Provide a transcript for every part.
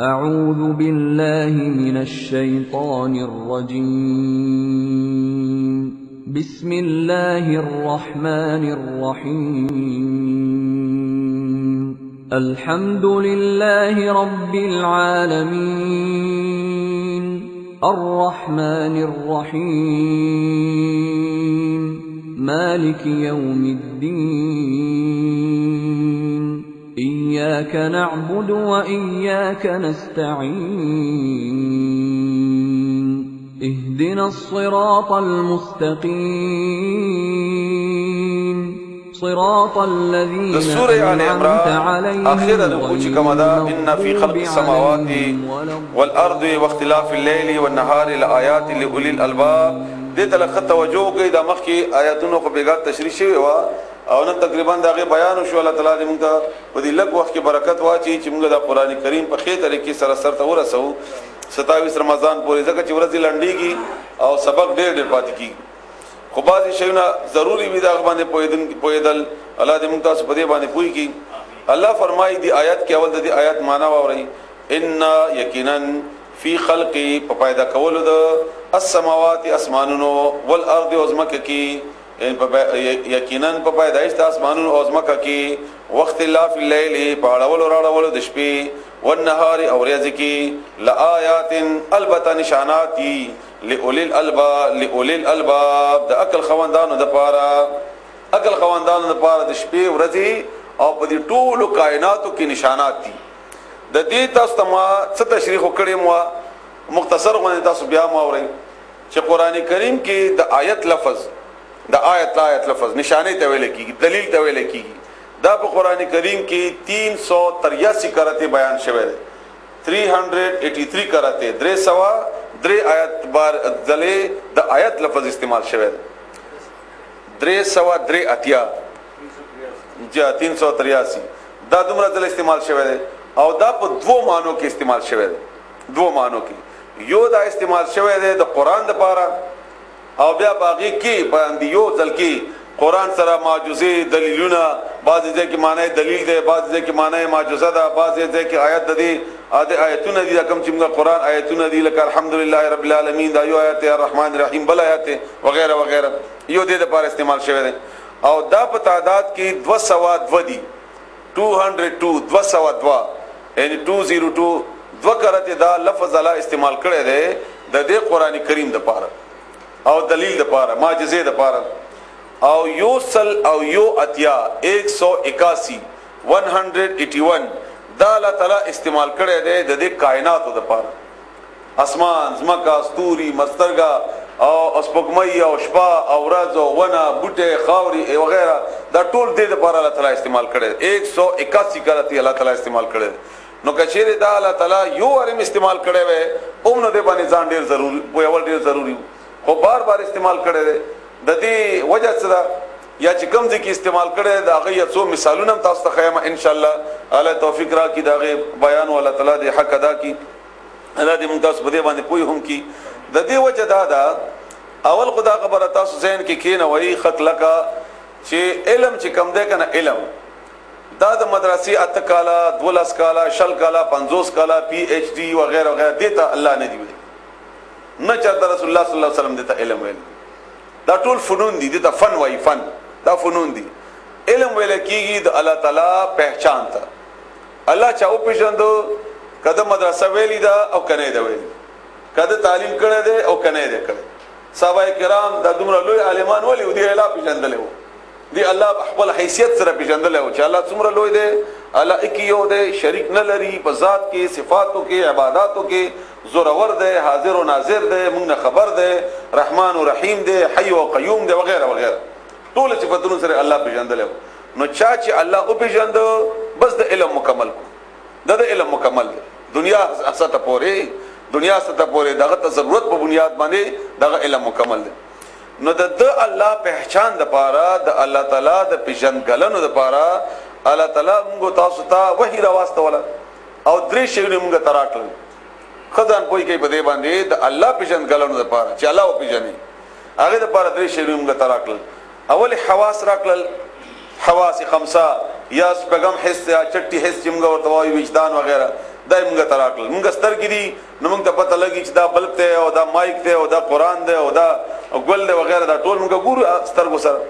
أعوذ بالله من الشيطان الرجيم. بسم الله الرحمن الرحيم. الحمد لله رب العالمين. الرحمن الرحيم. مالك يوم الدين. إياك نعبد وإياك نستعين. اهدنا الصراط المستقيم. صراط الذين أنعمت عليهم اخر رکوع چې کومه ده، ان فی خلق السماوات والارض واختلاف الليل والنهار لآیات لأولی الالباب. دې ته لږ توجه وکړئ. د مخکې آیاتونو خو بېګا تشریح شوې وه او نن تقریبا د هغې بیان وشو. الله تعالی دې موږ ته په دې لږ وخت کې برکت واچوي چې موږ د قرآن کریم په ښې طریقې سره سر ته ورسوو 27 رمضان پورې، ځکه چې ورځې لنډېږي او سبق ډېر ډېر پاتې کېږي. خو بعضې شیونه ضروري وي د هغه باندې پوهېدل. الله دې موږ تاسو په دې باندې پوه کړي. الله فرمایي دې آیات کې اول د دې آیات معنا واورئ. ان یقینا فی خلقی، په پیدا کولو د السماوات اسمانونو، والارض او ځمکه کې، یقینا په پیدایش د اسمانونو او ځمکه کې، واختلاف الليل، په اړولو راړولو د شپې، والنهار او ورځې کې، لآیات البته نشانات دي، لأولی الالباب، لأولی الالباب د عقل خواندانو دپاره، عقل خواندانو دپاره د شپې ورځې او په دې ټولو کائناتو کې نشانات دي. د دې تاسو ته ما څه تشریح کړی مو مختصر غوندې تاسو بیا ما اورئ چې قرآن کریم کې د آیت لفظ، د آیت لا آیت لفظ نشانې ته ویل کېږي، دلیل ته ویل کېږي. دا په قرآن کریم کې 383 کرتے بیان شوی دی، 383 کرتے، 303 آیت بار ځلې د آیت لفظ استعمال شوی دی. 383 جی 383 دا دومره ځله استعمال شوی دی. او دا په دوو معنو کې استعمال شوی دی، دوو معنو کې. یو دا استعمال شوی دی د قرآن دپاره، او بیا باغی کې باندې یو ځل کې قرآن سره معجزې دلیلونه، بعضې ځای کې معنی دلیل دی، بعضې ځای کې معنی معجزه ده، بعضې ځای کې آیت د دې آیتونه دي، دا کوم چې موږ قرآن آیتونه دي لکه الحمدلله رب العالمین دا یو آیت دی، الرحمن الرحیم بل آیت دی، وغیرہ وغیرہ، یو دې دپاره استعمال شوی دی. او دا په تعداد کې 202 دي، 202، 202 یعنی 202، دوه کرتې دا لفظ الله استعمال کړی دی د دې قرآن کریم دپاره او دلیل دپاره، معجزې دپاره. او 181، 181، 181 دا الله تعالی استعمال کړی دی د دې کائناتو دپاره، اسمان، ځمکه، ستوري، مسترګه او سپوږمۍ او شپه او ورځ او ونه، بوټی، خاورې وغیرہ، دا ټول دې دپاره الله تعالی استعمال کړی دی. 181 کرتې الله تعالی استعمال کړی دی. نو که چیرې دا الله تعالی یو وار هم استعمال کړی وی هم نو دې باندې ځان ډېر ضروري پوهول ډېر ضروري و، خو بار بار استعمال کړی دی. د دې وجه څه ده یا چې کوم ځای کې استعمال کړی د هغې یو څو مثالونه هم تاسو ته ښیم انشاءالله. الله توفیق راکړي د هغې بیان، او الله تعالی دې حق ادا کړي، الله دې موږ تاسو په دې باندې پوه هم کړي. د دې وجه دا ده، اول خو دا خبره تاسو ذهن کې کښېنوئ ښه کلکه چې علم چې کوم دی که نه، علم دا د مدرسې 8 کاله، 12 کاله، 20 کاله، 50 کاله، پی ایچ ډي وغیرہ وغیرہ، دې ته الله نه دی ویلي، نه چاته رسول الله صلی الله علیه وسلم دې ته علم ویل. دا ټول فنون دي، دې ته فن وایي، فن دا فنون دي. علم ویل کېږي د الله تعالی پہچان ته. الله چا وپېژندو، که ده مدرسه ویلي ده او که نه یې ده ویلي، که ده تعلیم کړی دی او که نه یې دی کړی. صحابه کرام دا دومره لوی عالمان ولې وو؟ دې الله پېژندلی وو، دې الله خپل حیثیت سره پېژندلی وو چې الله څومره لوی دی، الله اکی یو دی، شریک نه لري په ذات کې، صفاتو کې، عباداتو کې، زورور دی، حاضر و ناظر دی، موږ نه خبر دی، رحمان و رحیم دی، حی و قیوم دی، وغیرہ وغیرہ، ټول صفاتونو سره الله پېژندلی وو. نو چا چې الله وپېژندو بس د علم مکمل کو، د علم مکمل دی. دنیا سطح پورې، دنیا سطح پورې دغه ته ضرورت په بنیاد باندې دغه علم مکمل دی. نو د الله پہچان دپاره، د الله تعالی د پېژندګلنو دپاره الله تعالی موږ تاسو ته وحي راواستوله او درې شیونه موږ ته راکړل. ښه ځان پوه کړئ په دې باندې، د الله پېژندګلنو دپاره چې الله وپېژني هغې دپاره درې شیونه موږ ته راکړل. اول حواس راکړل، حواس خمسه یا سپګم حس یا چټي حس چې موږ ورته وایو، وجدان وغیرہ، دا موږ ته راکړل. موږ سترګې دي نو موږ ته پته لګي چې دا بلب دی او دا مایک دی او دا قرآن دی او دا ګل دی وغیره، دا ټول موږ ګورو سترګو سره.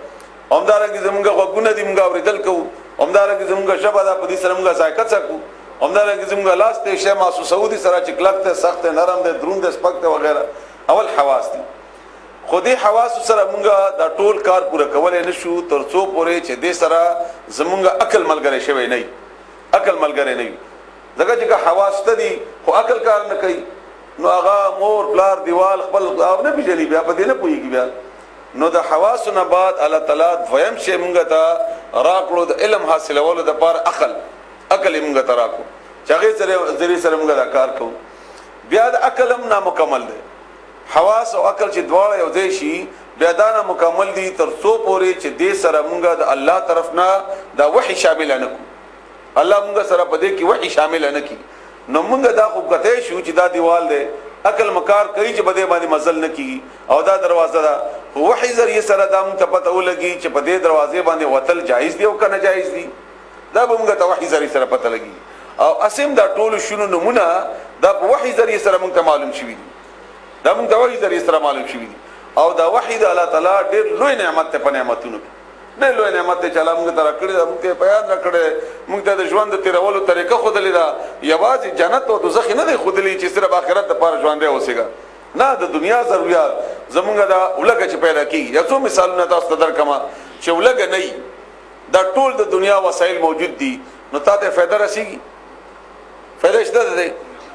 همدارنګه زموږ غوږونه دي، موږ اورېدل کوو. همدارنګه زموږ ژبه ده، په دې سره موږ ذایقه څکو. همدارنګه زموږ لاس ته شی محسوسوو دي سره چې کلک دی، سخت دی، نرم دی، دروند دی، سپک دی وغیره. اول حواس دي. خو دې حواسو سره موږ دا ټول کار پوره کولی نه شو تر څو پورې چې دې سره زموږ عقل ملګری شوی نه وي، عقل ملګری نه وي. ځکه چې که حواس شته دي خو عقل کار نه کوي، نو هغه مور پلار دیوال خپل نه پېژني، بیا په دې نه پوهېږي. بیا نو د حواسو نه بعد الله تعالی دویم شی مونږ ته راکړو د علم حاصلولو دپاره عقل. عقل یې مونږ ته راکړو چې هغې سره ذریعې سره مونږ دا کار کوو. بیا د عقل هم نامکمل دی. حواس او عقل چې دواړه یو ځای شي بیا دا نامکمل دي تر څو پورې چې دې سره مونږ د الله طرف نه دا وحي شامله نه کړو. الله مونږ سره په دې کې وحي شامله نه کړي، نو مونږ دا خو کتای شو چې دا دیوال دی، عقل مکار کوي چې په دې باندې مزل نه کیږي، او دا دروازه ده. خو وحي ذریعه سره دا مونږ ته پته ولګي چې په دې دروازې باندې وتل جایز دی او که نه جایز دی، دا به مونږ ته وحي ذریعه سره پته لګي. او اسیم دا ټولو شونو نمونه دا په وحي ذریعه سره مونږ ته معلوم شوي دي، دا مونږ ته وحي ذریعه سره معلوم شوي دي. او دا وحي د الله تعالی ډېر لوی نعمت دی، په نعمتونو کې ډېر لوی نعمت دی چې الله مونږ ته راکړی دی، مونږ ته بیان راکړی، مونږ ته د ژوند د تېرولو طریقه ښودلې ده. یوازې جنت او دوزخ یې نه دی ښودلی چې صرف آخرت دپاره ژوندی اوسېږه، نه، د دنیا ضروریات زمونږ دا ولږه چې پیدا کېږي. یو څو مثالونه تاسو ته درکړم چې ولږه نه وي، دا ټول د دنیا وسایل موجود دي، نو تا ته فایده رسېږي؟ فایده شته د دې؟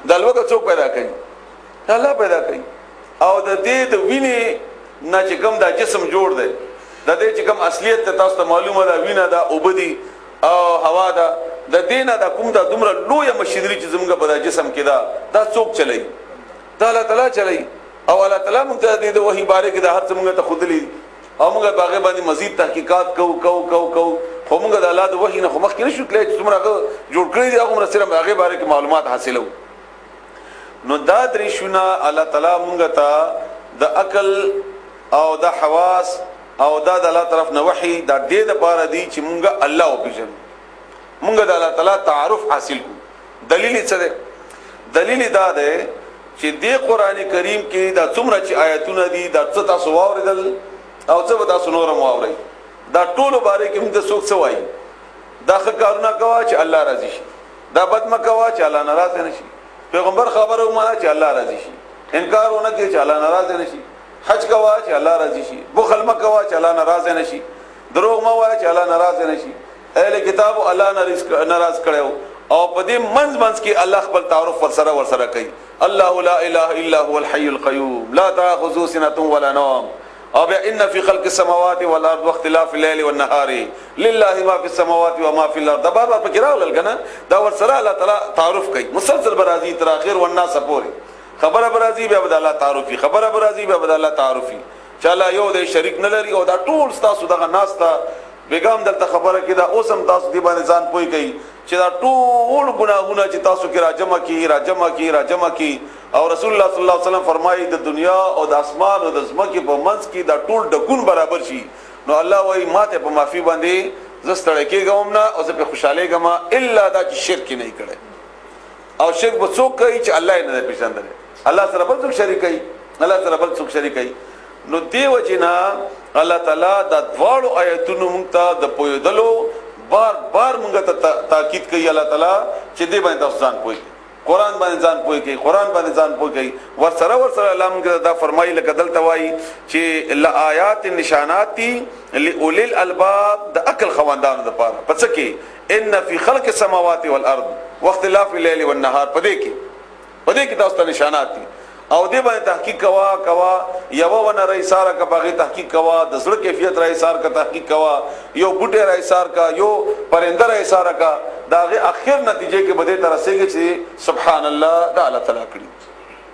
دا لوږه څوک پیدا کوي؟ الله پیدا کوي. او د دې د وینې نه چې کوم دا جسم جوړ دی، د دې چې کوم اصلیت ته تاسو ته معلومه ده، وینه ده، اوبه دي او هوا ده، د دې نه دا کوم دا دومره لویه مشینري چې زموږ په دا جسم کې ده، دا څوک چلوي؟ دا الله تعالی چلوي. او الله تعالی موږ ته د دې وحي باره کې دا هر څه موږ ته ښودلي دي، او موږ په هغې باندې مزید تحقیقات کوو کوو کوو کوو. خو موږ د الله د وحي نه خو مخکې نه شو تللی چې څومره هغه جوړ کړي دي، هغومره صرف د هغې باره کې معلومات حاصلوو. نو دا درې شونه الله تعالی موږ ته د عقل او د حواس او دا د الله طرف نه وحي دا دې دپاره دي چې موږ الله وپېژنو، موږ د الله تعالی تعارف حاصل کړو. دلیل یې څه دی؟ دلیل یې دا دی چې دې قرآن کریم کې دا څومره چې آیتونه دي، دا څه تاسو واورېدل او څه به تاسو نور هم واورئ، دا ټولو باره کې موږ ته څوک څه وایي؟ دا ښه کارونه کوه چې الله راضي شي، دا بد مه کوه چې الله ناراضه نه شي، پیغمبر خبره ومنه چې الله راضي شي، انکار ونه کړي چې الله ناراضه نه شي، حج کوه چې الله راضي شي، بخل مه کوه چې الله ناراضه نه شي، دروغ مه وایه چې الله ناراضه نه شي، اهل کتاب الله ناراض کړی او په دې منځ منځ کې الله خپل تعارف ورسره کوي. الله لا اله الا هو الحي القيوم لا تاخذه سنة ولا نوم. او بیا ان فی خلق السماوات والارض واختلاف الليل والنهار لله ما فی السماوات وما فی الارض. دا بار بار پکې راغلل کنه، دا ورسره الله تعالی تعارف کوي مسلسل برازي تر اخر والناس پورې خبره برازي، بیا به الله تعارفي، خبره برازي، بیا به الله تعارفي چې الله یو دی شریک نه لري. او دا ټول ستاسو دغه ناسته بیګام دلته خبره کې دا اوس هم تاسو دی باندې ځان پوي کوي چې دا ټول ګناهونه چې تاسو کې راجمع کی راجمع کی راجمع کی، او رسول الله صلی الله علیه وسلم فرمایي د دنیا او د اسمان او د ځمکې په منځ کې دا ټول ډکون برابر شي، نو الله وایي ماته په معافي باندې زه ستړی کېږم نه او زه په خوشحالېږم، الا دا چې شرک یې نه کړی. او شرک به څوک کوي چې الله یې نه دی پېژندلی، الله سره بل څوک شریک کوي، الله سره بل څوک شریک کوي. نو دې وجې نه الله تعالی دا دواړو آیتونو مونږ ته د پوهېدلو بار بار مونږ ته تاکید کوي الله تعالی چې دې باندې تاسو ځان پوه کړئ، قرآن باندې ځان پوه کړئ، قرآن باندې ځان پوه کړئ. ورسره ورسره الله مونږ ته دا فرمایي لکه دلته وایي چې لآیات نشانات دي لأولی الالباب، د عقل خواندانو دپاره. په څه کې؟ ان فی خلق السماوات والارض واختلاف الليل والنهار، په دې کې تاسو ته نشانات دي. او دې باندې تحقیق کوا کوا، یوه ونه را ایساره که په هغې تحقیق کوا، د زړه کیفیت را ایسار که تحقیق کوا، یو بوټی را ایسار که، یو پرنده را ایساره که، د هغې اخر نتیجې کې به دې ته رسېږي چې سبحان الله دا الله تعالی کړي،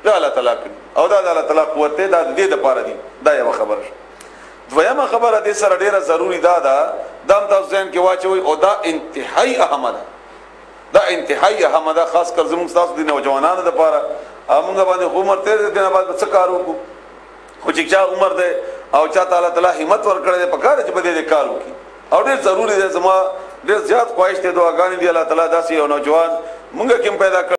دا الله تعالی کړي، او دا د الله تعالی قوت دی، دا د دې دپاره دي. دا یوه خبره شوه. دویمه خبره دې سره ډېره ضروري دا ده، دا هم تاسو ذهن کې واچوئ، او دا انتهایي اهمه ده، دا انتهایي اهمه ده، خاص کر زموږ ستاسو د نوجوانانو دپاره. مونږ باندې خو عمر تېر دی، دې نه بعد به څه کار وکړو؟ خو چې چا عمر دی او چا ته الله تعالی همت ورکړی دی، په کار دی چې په دې دې کار وکړي، او ډېر ضروري دی. زما ډېر زیات خواهش دی، دعاګانې دي الله تعالی داسې یو نوجوان مونږ کې هم پیدا کړ.